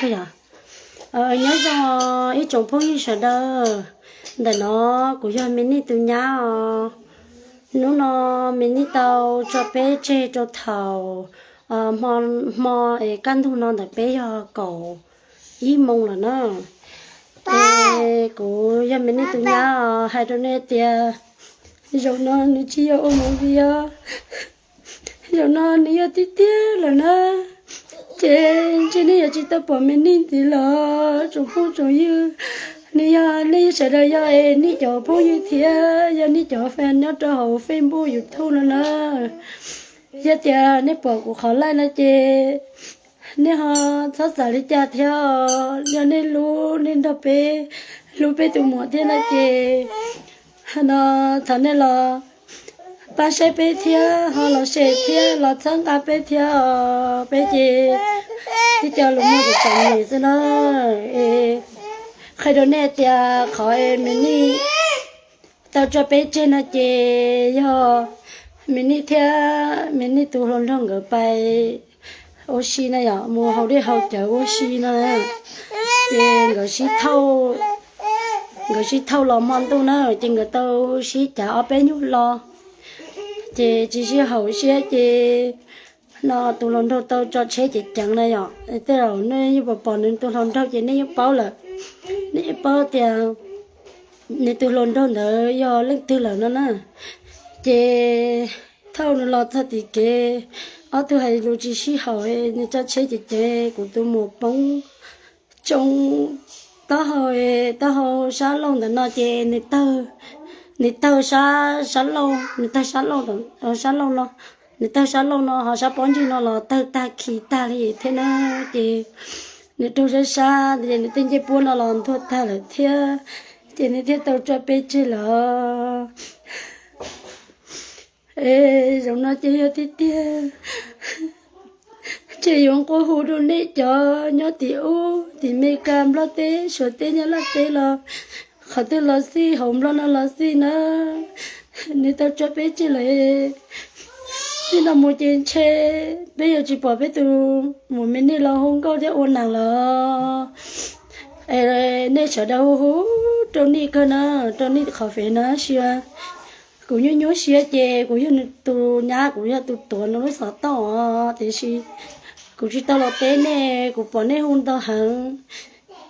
Yog, nyob zoo ib tsoom phooj ywg sawv daws, ntawm no kuv yog Me Nij tus nyab os. Hnub no Me Nij tau tso peb tseg rau thaum hmo, hmo es kaj ntug no ntawm peb yog kaum ib moos lawm na. Es kuv yog Me Nij tus nyab os, hais rau nej tias zaum no nws tsis yog ua movie os. Zaum no nws yog tiag tiag lawm na. Ces ntshe nej yuav tsis tau pom Me Nij ntxiv los tsoom phooj tsoom ywg, nws yog nej sawv daws yog es nej cov phooj ywg thiab yog nej cov fan nyob rau hauv Facebook YouTube no na. Yog tias nej pom kuv qhov like no ces nej ho txhob xav li cas thiab os. Yog nej hlub, nej nrog peb hlub peb tus muam thiab no ces no thov nej los pab saib peb thiab, ho los share thiab los txhawb nqa peb thiab os. Peb ces tib co lus muag txom nyem xwb na. Es qhia rau nej tias qhov Me Nij tau tso peb tseg no ces yog Me Nij thiab Me Nij tus hluas nraug nkawd pais ua si na yom, mus haus dej haus cawv ua si no. Ces nkawd sib thauj, nkawd sib thauj los hmo ntuj na, ces nkawd tau sib cav ob peb nyuag lo, ces tsis sib haum siab ces no tus hluas nraug tau tso tsheb ceev ceev na yom. Tej zaum nej yeej pom pom nws tus hluas nraug ces nej yeej paub lawm. Nej yeej paub tias nws tus hluas nraug ntawd yog leej twg lawm no na. Ces thauj nws los txog tim kev, ob tug hais lus tsis sib haum, nws tso tsheb ceev ceev, kuv tus muam poob tsoo taub hau, taub hau sab laug ntawm no ces nws tawg, nws tawg sab, sab laug, nws tawg sab laug, sab laug no, nws tawg sab laug no ho sab pob ntseg no los tawg tag khi tag li thiab na. Ces nws raug sab sab ces nws tej ncej puab no los ntuag tag lawm thiab, ces nws thiaj tau tso peb tseg lawm. Es zaum no ces yog tiag tiag, ces yuav nqua hu rau nej cov nyob tim ub, tim Mes Kas, Nplog teb, Suav teb, Nyab Laj teb los, qhov twg los xij, hauv Nplog no los xij na, nws tau tso peb tseg lawm. Txij no mus ces ntshe peb yuav tsis pom peb tus muam Me Nij los hu nkauj thiab ua neeg lawm. Es nej sawv daws hu hu rau Nij kawg na, rau Nij qhov fev na sis kuv nyuaj nyuaj siab ces kuv yog nws tus nyab, kuv yog tus tuav nws lub xov tooj os, tiam sis kuv tsis tau los teb nej, kuv pom nej hu ntau heev,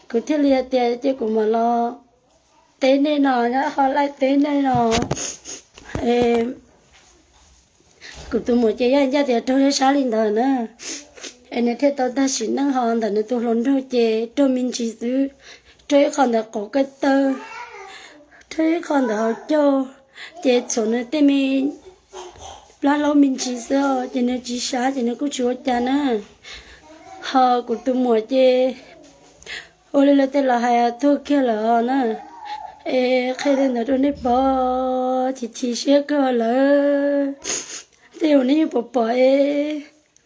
kuv thiaj li hais tias ces kuv mam los teb nej no, nyob qhov laij teb nej no. Kuv tus muam ces yog ncaj tias raug sab sab li ntawd na, es nws thiaj tau tag sim neej ho ntawm nws tus hluas nraug ces raug me ntsis xwb, raug ib qho ntawm qaum ko taw, raug ib qho ntawm hauv caug, ces txhuam nws tej me plab hlaub me ntsis xwb ces nws tsis sab ces nws kuj tsis ua cas na. Ho kuv tus muam ces ua li lawv tej laus hais tuag kiag lawm na. Es qhia li ntawd rau nej pom, chim chim siab kawg lawm. Tej zaum nej yeej pom pom es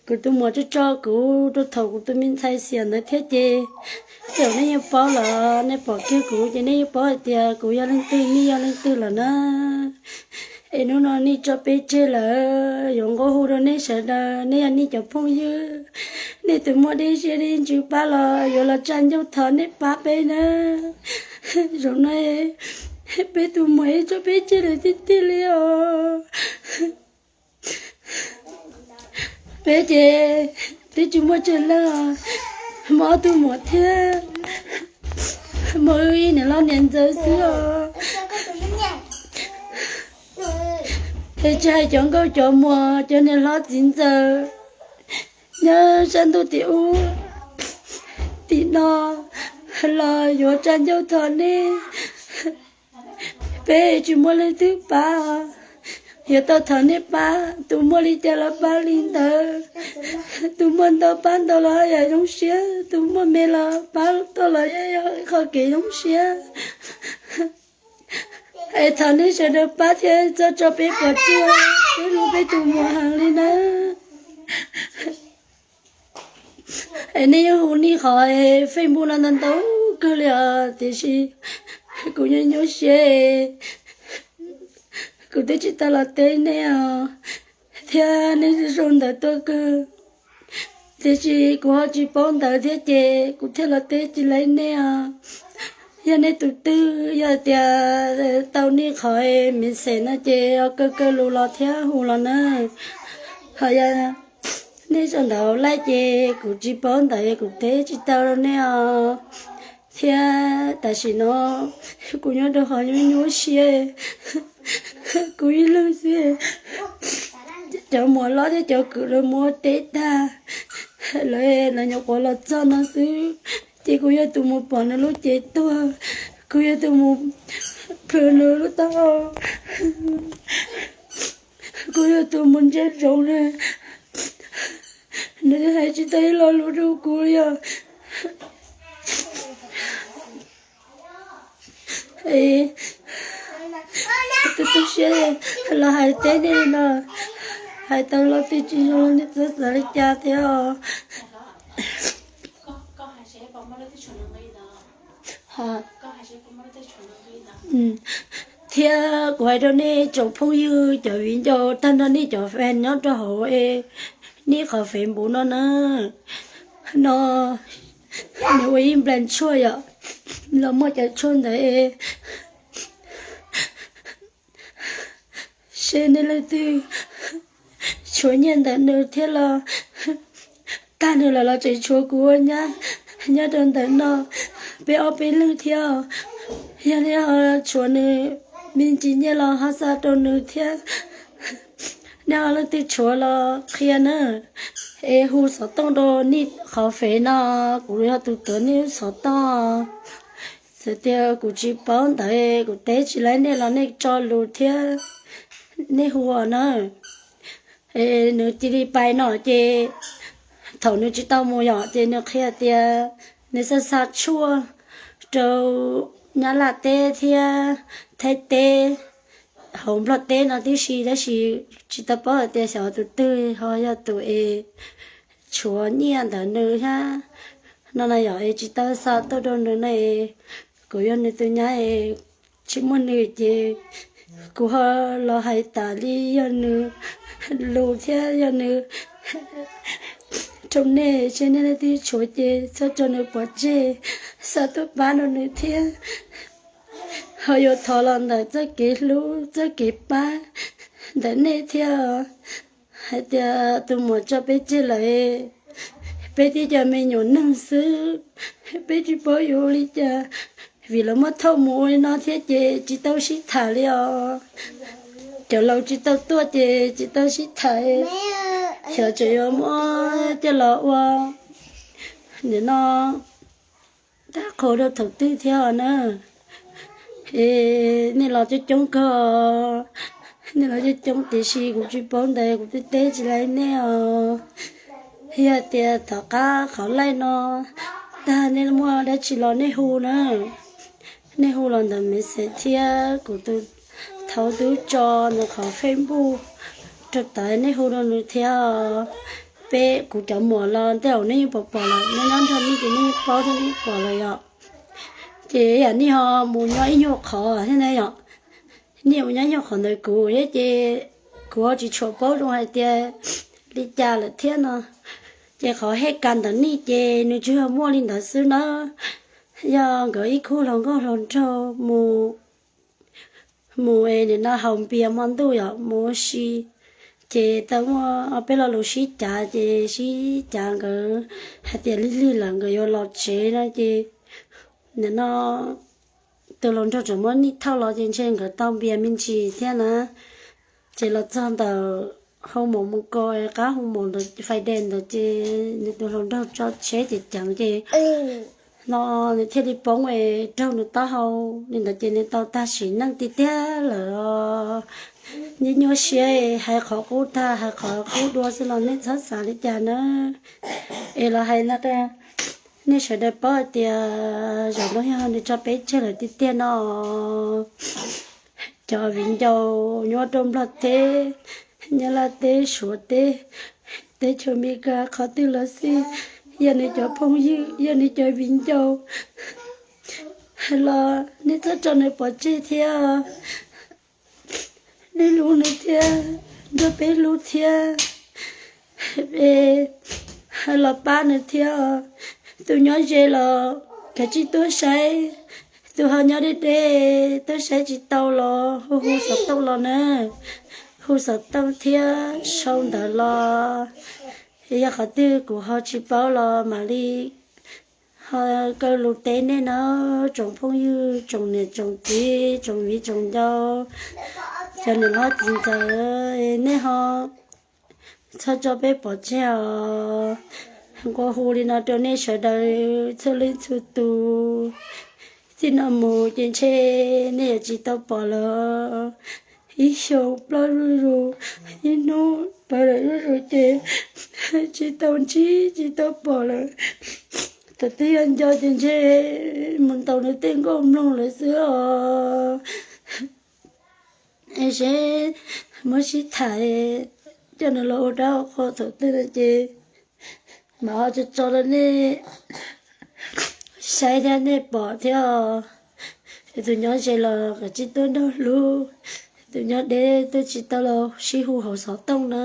kuv tus muam tso tso kuv rau thaum kuv tus me ntxhais xiam ntawd thiab ces tej zaum nej yeej paub lawm, nej pom kiag kuv ces nej yeej paub hais tias kuv yog leej twg, Nij yog leej twg lawm na. Es hnub no Nij tso peb tseg lawm, yuav nqua hu rau nej sawv daws, nej yog Nij cov phooj ywg, nej tus muaj dej siab dej ntsws pab los yuav los tsa ncauj thov nej pab peb na. Zaum no peb tus muam tso peb tseg lawm tiag tiag li os. Peb ces twb tsis muaj tsawg leej, muaj ob tug muam thiab, muaj wb ib niam hlob niam ntxawm xwb os. Es tsis hais cov nkauj cov muam, cov niam hlob txiv ntxawm nyob sab ntuj tim ub tim no los yuav tsa ncauj thov nej. Peb tsis muaj leej twg pab, yuav tau thov nej pab. Tus muaj li cas los pab li ntawd, tus muaj ntau pab ntau los yam zoo siab, tus muaj me los pab tau los yog qhov kev zoo siab. Es thov nej sawv daws pab thiab txhob tso peb pov tseg, peb hlub peb tus muam heev li na. Es nej yeej hu Nij qhov Facebook no ntau ntau kawg li os, tiam sis kuv nyuaj nyuaj siab, kuv twb tsis tau los teb nej os, thiab nej zoo ntawd tuaj kawg. Tiam sis kuv ho tsis paub ntawv thiab ces kuv thiaj los teb tsis laib nej os. Yog nej tus twg yog tias tau nej qhov message no ces kawg kawg lus los thiab hu los na. Ho yog nej tso ntawv laij ces kuv tsis paub ntawv kuv teb tsis tau rau nej os. Thiab tam sim no kuv nyob rau qhov nyuaj nyuaj siab, kuv ib leeg xwb. Cov muam hlob thiab cov kwv lawv muab teb tag, lawv, lawv nyuam qhuav los txog no xwb, ces kuv yog tus mus pom nws lub cev tuag, kuv yog tus mus plhws nws lub taub hau, kuv yog tus mus ntsia ntsoov nws, nws hais tsis tau ib lo lus rau kuv li os. Tu tu siab los hais teb nej li no, hais tau lo twg tsis zoo los nej txhob xav li cas thiab os. Thiab kuv hais rau nej tsoom phooj ywg cov viv ncaus tag nrho nej cov fan nyob rau hauv es nej qhov Facebook no na, no nws ua ib nplas tshuaj yom, los muaj cov tshuaj ntawd es seb nej leej twg tshuav nyiaj ntawm nws thiab los tag nws lawm los tseem tshuav kuv ua nyab nyob rau ntawm no peb ob peb leeg thiab. Yog nej ho tshuav nws me ntsis nyiaj los ho xa rau nws thiab. Nej ho leej twg tshuav los qhia na, es hu xov tooj rau nej qhov fev no, kuv yog tus tuav nej lub xov tooj. Txawm tias kuv tsis paub ntawv kuv teb tsis laib nej los nej tso lus thiab nej hu os na. Es nws cia li pais no ces thaum nws tsis tau mus yom ces nws qhia tias nws xa xa tshuaj rau Nyab Laj teb thiab Thaib teb, hauv Nplog teb no tib si tab sis tsis tau paub hais tias xyov tus twg ho yog tus es tshuav nyiaj ntawm nws thiab no na yom, es tsis tau xa tuaj rau nws na. Kuv yog nws tus nyab es tsis muaj nws ces kuv ho los hais tas li yog nws lus thiab yog nws rau nej, seb nej leej twg tshuav ces txhob tso nws pov tseg, xa tuaj pab rau nws thiab. Ho yuav thov los ntawm txoj kev hlub txoj kev pab ntawm nej thiab. Hais tias tus muam tso peb tseg lawm, peb twb cov me nyuam neeg xwb, peb tsis paub yuav ua li cas, vim lawv muab thauj mus ua li no thiab ces tsis tau sib tham li os. Cov laus tsis tau tuaj ces tsis tau sib tham, xyov tseem yuav muab coj los ua nim no tag qhua rau thaum twg thiab os na. Es nej los coob coob kawg, nej los coob coob tiam sis kuv tsis paub ntawv kuv twb teb tsis laib nej os. Yog tias tom qab qhov laij no tag nej muaj dab tsi los nej hu na, nej hu los ntawm message thiab kuv tus thaud twb tso nws qhov Facebook rau tod, nej hu rau nws thiab. Peb kuv cov muam los tej zaum nej yeej pom pom lawm, nej nyob nrog nej ces nej yeej paub thiab nej pom lawm yom. Ces yam nej ho mus nyob ib nyuag qhov thiab na yom, nej mus nyob ib nyuag qhov ntawd kuv thiab ces kuv ho tsis tshua paub zoo hais tias li cas lawm thiab no. Ces qhov hej kas ntawm nej ces nws tsuas yog muaj li ntawd xwb na. Yog nkawd ib khub hluas nkauj hluas nraug mus, mus es nim no haus npias hmo ntuj yom, mus ua si, ces tau muaj ob peb lo lus sib cav ces sib cav nkawd hais tias lig lig lawm nkawd yuav los tsev no ces nim no tus hluas nraug tseem muab nej thauj los ces ntshe nkawd tau npias me ntsis thiab na. Ces los txog ntawm hoo maum mus ko qab hoo maum ntawd fais dej ntawd ces nws tus hluas nraug tso tsheb ces ceev ces no nws thiaj li poob raug nws taub hau li ntawd ces nws tau tag sim neej tiag tiag lawm. Nyuaj nyuaj siab, hais qhov qub tag hais qhov qub dua xwb los nej txhob xav li cas na. Es los hais no, nej sawv daws paub hais tias zaum no yog nws tso peb tseg lawm tiag tiag no. Cov viv ncaus nyob rau Nplog teb, Nyab Laj teb, Suav teb, teb chaws Amelikas qhov twg los xij, yog nws cov phooj ywg yog nws cov viv ncaus los nej txhob tso nws pov tseg thiab. Nej hlub nws thiab, nrog peb hlub thiab. Es los pab nws thiab. Tus nyob ze los kav tsij tuaj saib, tus ho nyob deb deb tuaj saib tsis tau los hu hu xov tooj los na, hu xov tooj thiab sau ntawv los. Yog qhov twg kuv ho tsis paub los mam li ho kaw lus teb nej na, tsoom phooj ywg, tsoom niam tsoom txiv, tsoom viv tsoom ncaus, cov niam hlob txiv ntxawm, nej ho txhob tso peb pov tseg os. Nqua hu li no rau nej sawv daws txhua leej txhua tus. Txij no mus ces ntshe nej yuav tsis tau pom lawm. Ib xyoos ploj zuj zus, ib hnub pawv lawm zuj zus ces tsis tau ntsib tsis tau pom lawm. Thaum twg yog nco ces ntshe mus ntaus nws tej nkauj mloog lawm xwb os. Es seb muab sib tham coj nws los ua dab ua qhua thaum twg no ces mam ho tso tso rau nej saib thiab nej pom thiab os. Tus nyob ze los kav tsij tuaj nrog hlub, tus nyob deb tuaj tsis tau los sib hu hauv xov tooj na.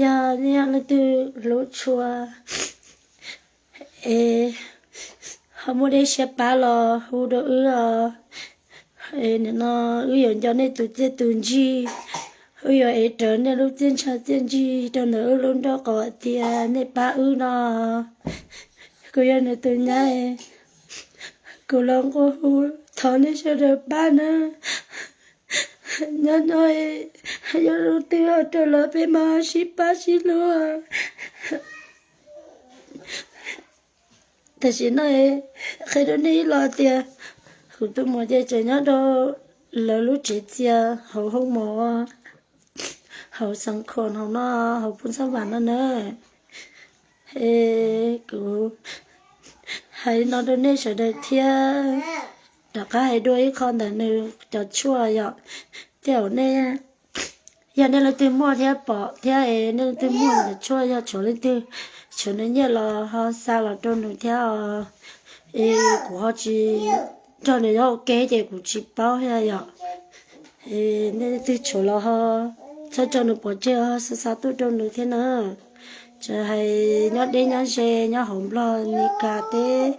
Yog nej yog leej twg hlub tshua es ho muaj dej siab pab los hu rau wb os. Nim no wb yuav nco nej tus txiaj tus ntsig, wb yuav ev rawv nej lub txiaj ntsha txiaj ntsig rau ntawm wb lub nraub qaum hais tias nej pab wb no. Kuv yog nws tus nyab, kuv los nqua hu thov nej sawv daws pab nawb. Nyob no yog lub twg ho raug los peb mam sib pab sib hlub. Tam sim no qhia rau nej ib los tias kuv tus muam ces tseem nyob rau lawv lub tsev txias hauv hoob mos, hauv xeev khuam hauv no, hauv Phoos Xab Vam no na. Es kuv hais li no rau nej sawv daws thiab, rov qab hais dua ib qho ntawm nws cov tshuaj yom. Tej zaum nej, yog nej leej twg muaj thiab pom thiab es nej leej twg muaj cov tshuaj yog tshuav leej twg, tshuav nws nyiaj los ho xa los rau nws thiab os. Es kuv ho tsis nrog nws nyob ua ke ces kuv tsis paub thiab yom. Es nej leej twg tshuav los ho txhob tso nws pov tseg, xa xa tuaj rau nws thiab na. Txawm hais nyob deb nyob ze, nyob hauv Nplog, Mes Kas teb,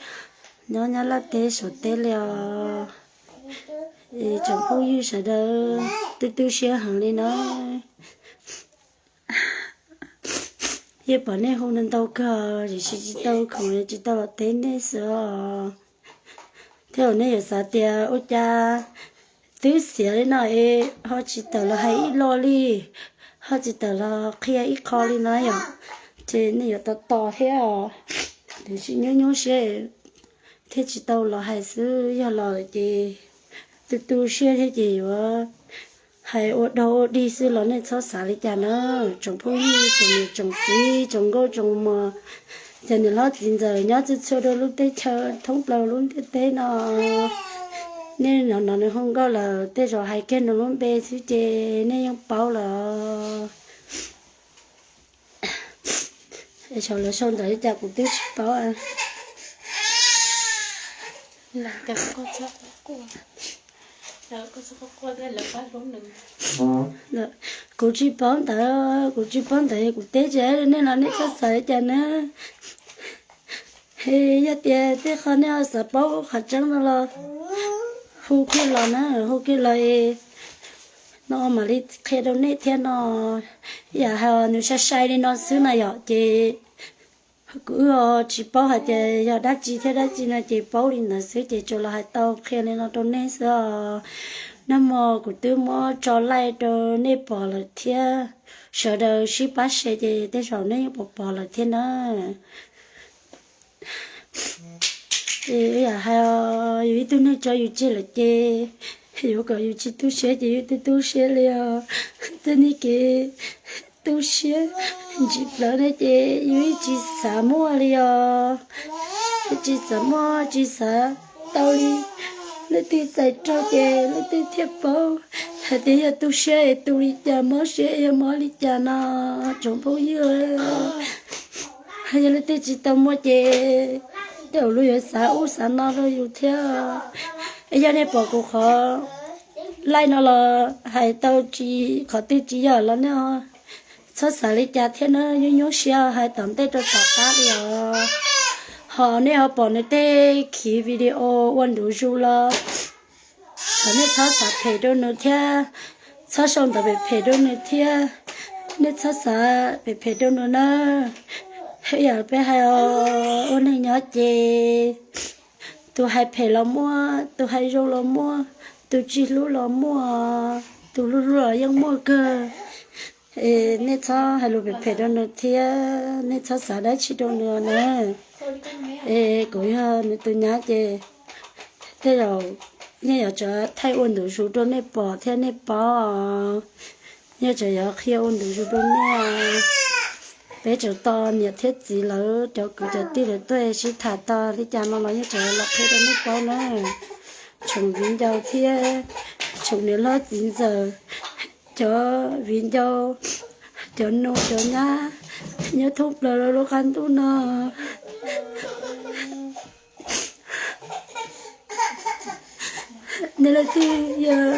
nyob Nyab Laj teb, Suav teb li os. Es tsoom phooj ywg sawv daws, tu tu siab heev li na. Yeej pom nej hu ntau ntau kawg tiam sis tsis tau khoom tsis tau los teb nej xwb os. Thiab nej yuav xav tias ua cas twb xiav li no es ho tsis tawm los hais ib lo li, ho tsis tawm los qhia ib qho li no yom, ces nej yuav tos tos thiab os. Tiam sis nyuaj nyuaj siab thiaj tsis tau los hais xwb, yog los lawm ces tu tu siab thiab ces yuav hais ua dog ua dig xwb los nej txhob xav li cas na. Tsoom phooj ywg, tsoom niam tsoom txiv, tsoom nkauj tsoom muam, cov niam hlob txiv ntxawm nyob txhua txhua rau lub teb chaws thoob plaws lub ntiaj teb no, nej hnov nws hu nkauj lawm tej zaum hais kiag nws lub npe xwb ces nej yeej paub lawm. Saum lawv sau ntawv li cas kuv twb tsis paub. Kuv tsis paub ntawv, kuv tsis paub ntawv, kuv teb tsis nej los nej txhob xav li cas na. Yog tias tej qho nej ho xav paub qhov tseeb no los hu kiag los na, hu kiag los es no mam li qhia rau nej thiab no. Yam hais nws sai sai li no xwb na yom, ces kuv wb tsis paub hais tias yog dab tsi thiab dab tsi no ces paub li ntawd xwb ces tsuas los hais tau qhia li no rau nej xwb os. Nag hmo kuv twb muab tso laij rau nej pom lawm thiab, sawv daws sib pab share ces tej zaum nej yeej pom pom lawm thiab na. Ces yam hais yus ib tug neeg tso yus tseg lawm ces yuav kom yus tsis tu siab ces yus tu tu siab li os. Tej niag kev tu siab ntsim plawv ne ces yus yeej tsis xav muaj li os. Yeej tsis xav muaj tsis xav tau li. Leej twg txais raug ces leej twg thiaj paub hais tias yog tu siab es tu li cas, mob siab es yog mob li cas no tsoom phooj ywg. Yog leej twg tsis tau muaj ces tej zaum luag yuav xav ub xav no rau yus thiab. Yog nej pom kuv qhov laij no los hais tau tsis, qhov twg tsis yog los nej Txhob xav li cas thiab na, nyuaj nyuaj siab hais tom ntej rau tom qab li os. Ho nej ho pom nws tej khiv video ua ntu zus los, thov nej txhob xav phem rau nws thiab, txhob sau ntawv phem phem rau nws thiab, nej txhob xav phem phem rau nws na. Yam peb hais os, ua neeg nyob ces tus hais phem los muaj, tus hais zoo los muaj, tus tsis hlub los muaj, tus hlub hlub los yeej muaj kawg. Es nej txhob hais lus phem phem rau nws thiab, nej txhob xav dab tsi rau nws na. Es kuv yog nws tus nyab ces tej zaum yeej yuav tsum thaij ua ntu zus rau nej pom thiab nej paub. Yeej tsum yuav qhia ua ntu zus rau nej. Peb tsum tos niam thiab txiv lawv cov kwv cov tij lawv tuaj sib tham tau li cas no los yeej tsum los qhia rau nej paub na. Tsoom viv ncaus thiab tsoom niam hlob txiv ntxawm, cov viv ncaus, cov nus cov nyab nyob thoob plaws lub qab ntuj no, nej leej twg yog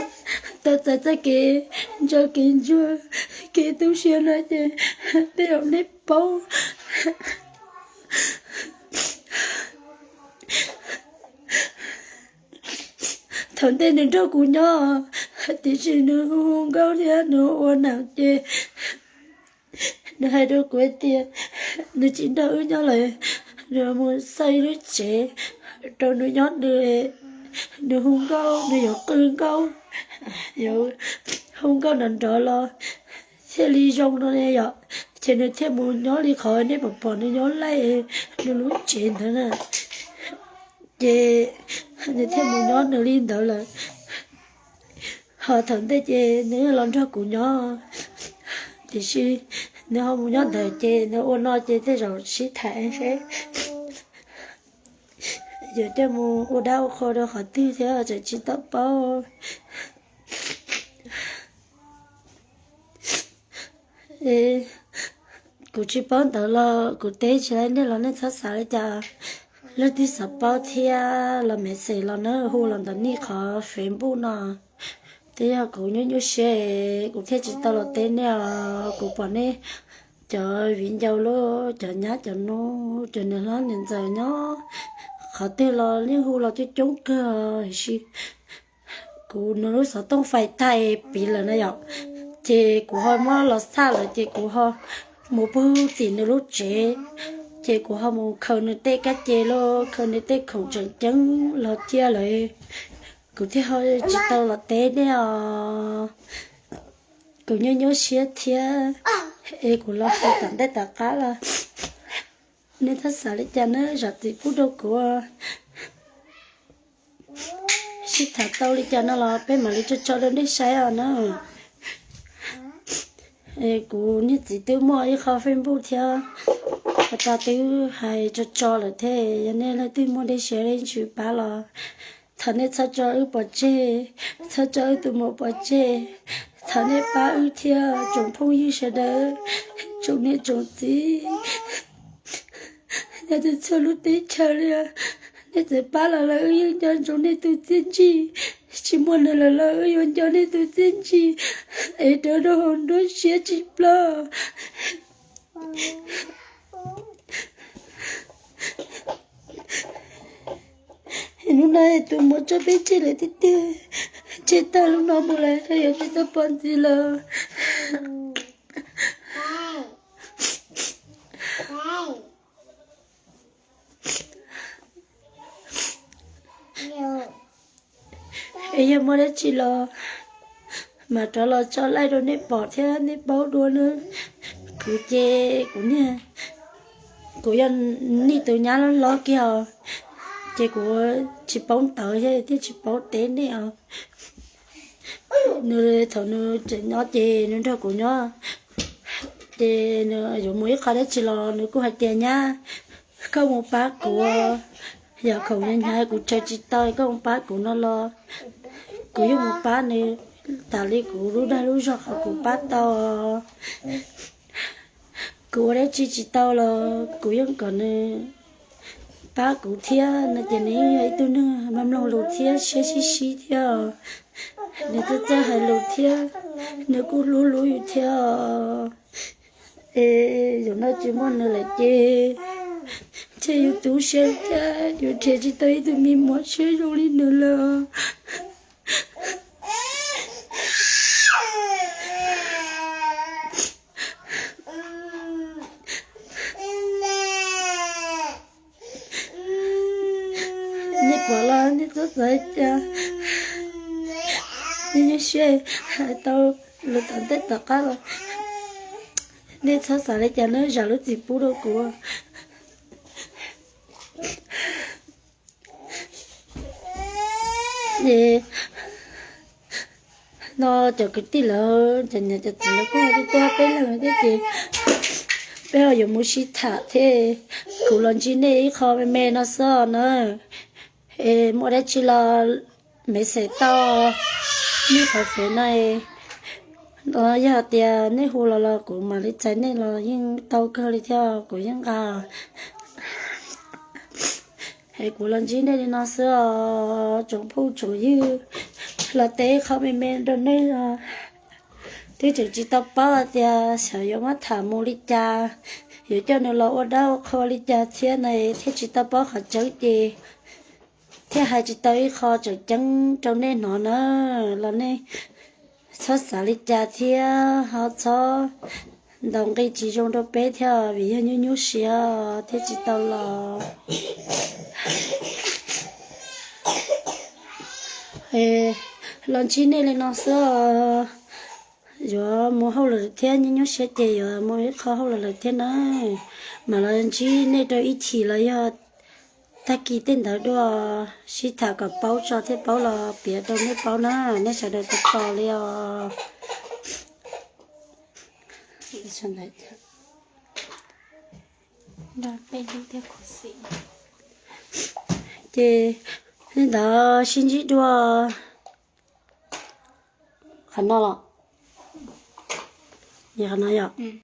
tau txais txoj kev ntsoj kev ntsuag kev tu siab no ces tej zaum nej paub. Thaum ntej nws nrog kuv nyob, tiam sis nws hu nkauj thiab nws ua neeb ces nws hais rau kuv hais tias nws tsis nrog wb nyob lawm, nws mus xauj ib lub tsev rau nws nyob nws. Nws hu nkauj, nws yuav qw nkauj, yuav hu nkauj nrov nrov los thiaj li zoo no ne yom. Ces nws thiaj mus nyob li qhov nej pom pom nws nyob laij nws lub tsev ntawd na. Ces nws thiaj mus nyob nws li ntawd lawm. Ho thaum ntej ces nws los nrog kuv nyob, tiam sis nws ho mus nyob ntawd ces nws ua no ces tej zaum sib tham seb yuav coj mus ua dab ua qhua rau qhov twg thiab tseem tsis tau paub. Kuv tsis paub ntawd los kuv teb tsis laib nej los nej txhob xav li cas. Leej twg xav paub thiab los message los na, hu los ntawm nej qhov Facebook no. Twb yog kuv nyuaj nyuaj siab kuv thiaj tsis tau los teb nej os. Kuv pom nej cov viv ncaus los cov nyab cov nus cov niam hlob niam ntxawm nyob qhov twg los nej hu los coob coob kawg, tiam sis kuv nws lub xov tooj fais tag piv lawm na yom. Ces kuv ho muab los xaj lawm ces kuv ho mus pug tim nws lub tsev, ces kuv ho mus khaws nws tej kab ce los khaws nws tej khoom tseem ceeb los cia lawm, kuv thiaj ho tsis tau los teb nej os. Kuv nyuaj nyuaj siab thiab, es kuv los hais tom ntej tom qab los nej txhob xav li cas na, zam txim pub rau kuv. Sib tham tau li cas no los peb mam li tso tso rau nej saib os na. Kuv niag txiv twb muaj ib qho Facebook thiab, tas twb hais tso tso lawm thiab, yog nej leej twg muaj dej siab dej ntsws pab los thov nej txhob tso wb pov tseg, txhob tso wb tus muam pov tseg. Thov nej pab wb thiab tsoom phooj ywg sawv daws, tsoom niam tsoom txiv, nyob txhua lub teb chaws li. Nej txawm pab los lawm wb yeej nco ntsoov nej tus txiaj ntsig, tsis muaj nws lawm los wb yuav nco nej tus txiaj ntsig es rau rau hauv nruab siab tsis ploj. Hnub no tus muam tso peb tseg lawm tiag tiag, tseg tag lub no mus lawm yuav tsis tau pom ntxiv lawm. Es yog muaj dab tsi los mam rov los tso laij rau nej pom thiab nej paub dua na. Kuv ces kuv niag, kuv yog nej tus nyab hlob kiag os, ces kuv tsis paub ntawv thiab tsis paub teb nej os. Nws thaum nws tseem nyob ces nws nrog kuv nyob, ces nws yuav mus ib qho dab tsi los nws kuj hais tias nyab, koj mus pab kuv, yog khoom hnyav hnyav kuv tsawg tsis tau koj mus pab kuv no los kuv yeej mus pab nws tas li kuv lub dag lub zog qhov kuv pab tau. Kuv ua dab tsi tsis tau los kuv yeej kom nws pab kuv thiab no ces nws yeej yog ib tug neeg mloog mloog lus thiab siab sib sib thiab. Nws txawj txawj hais lus thiab, nws kuj hlub hlub yus thiab os. Es zaum no tsis muaj nws lawm ces ntshe yus tu siab thiab yuav nrhiav tsis tau ib tug me muam siab zoo li nws lawm. Nej pom los nej txhob xav li cas, nej nyuaj siab hais tau lus tom ntej tom qab los nej txhob xav li cas nawb, zam lub txim pub rau kuv. Es no cov kwv tij lawv cov niam cov txiv lawv kuj tuaj peb leeg thiab ces peb ho yuav mus sib tham thiab. Kuv los ntsib nej ib qho me me no xwb na. Es muaj dab tsi los message tau nej qhov fev no. Yog tias nej hu los los kuv mam li txais nej los yeej tau kawg li thiab, kuv yeej nqa. Es kuv los ntsib nej li no xwb os tsoom phooj tsoom ywg, los teb qhov me me rau nej os. Twb tseem tsis tau paub hais tias xyov yuav muab tham mus li cas, yuav coj nws los ua dab ua qhua li cas thiab na, thiaj tsis tau paub qhov tseeb ces thiaj hais tsis tau ib qho tseem ceeb rau nej hnov na. Los nej txhob xav li cas thiab ho txhob ntaus nqi tsis zoo rau peb thiab vim yog nyuaj nyuaj siab thiaj tsis tau los. Los ntsib nej li no xwb os. Yuav mus hauj lwm thiab, nyuaj nyuaj siab ces yuav mus ib qho hauj lwm lawm thiab na. Mam los ntsib nej rau ib chim los yog tag kis tej ntawd dua, sib tham kom paub tso thiaj paub los piav rau nej paub na, nej sawv daws tos tos li os. Ces li ntawd sib ntsib dua. Qhov no los, qhov no yog